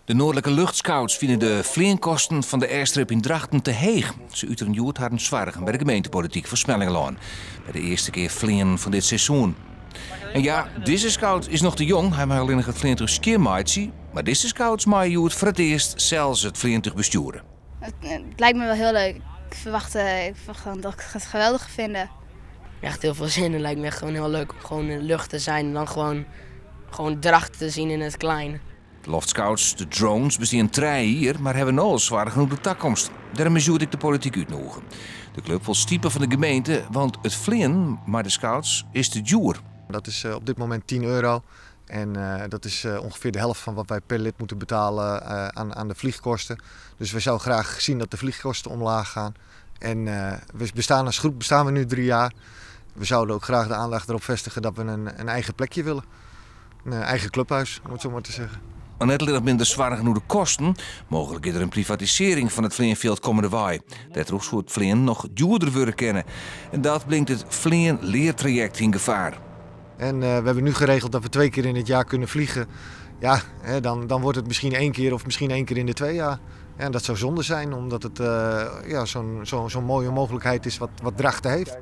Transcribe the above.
De Noardlike Luchtscouts fine de fleankosten fan de airstrip yn Drachten te heech. Se uteren hjoed harren soargen by de gemeentepolityk fan Smellingerlân. By de earste kear fleanen fan dit seizoen. En ja, dizze scout is noch te jong, hy mei allinnich it fleantúch skjinmeitsje. Mar dizze scouts meie hjoed foar it earst sels it fleantúch bestjoere. Het lijkt me wel heel leuk. Ik verwacht dan dat ik het geweldig ga vinden. Echt heel veel zin in. Het lijkt me echt gewoon heel leuk om gewoon in de lucht te zijn en dan gewoon Drachten te zien in het klein. De loftscouts, de drones, bestean 3 jier, mar hawwe no al soargen oer de takomst. Dêrom is hjoed ek de polityk útnûge. De klup wol stipe fan de gemeente, want it fleanen mei de scouts is te djoer. Dat is op dit moment €10. En dat is ongeveer de helft van wat wij per lid moeten betalen aan de vliegkosten. Dus we zouden graag zien dat de vliegkosten omlaag gaan. En we bestaan als groep bestaan we nu 3 jaar. We zouden ook graag de aandacht erop vestigen dat we een eigen plekje willen. Een eigen clubhuis, om het zo maar te zeggen. Mar net allinnich binne der soargen oer de kosten. Mooglik is der in privatisearring fan it fleanfjild kommendewei. Dêrtroch soe it fleanen noch djoerder wurde kinne. En dat bringt it fleanleartrajekt yn gefaar. En we hebben nu geregeld dat we twee keer in het jaar kunnen vliegen. Ja, hè, dan wordt het misschien één keer of misschien één keer in de 2 jaar. Ja, en dat zou zonde zijn, omdat het ja, zo'n mooie mogelijkheid is wat Drachten heeft.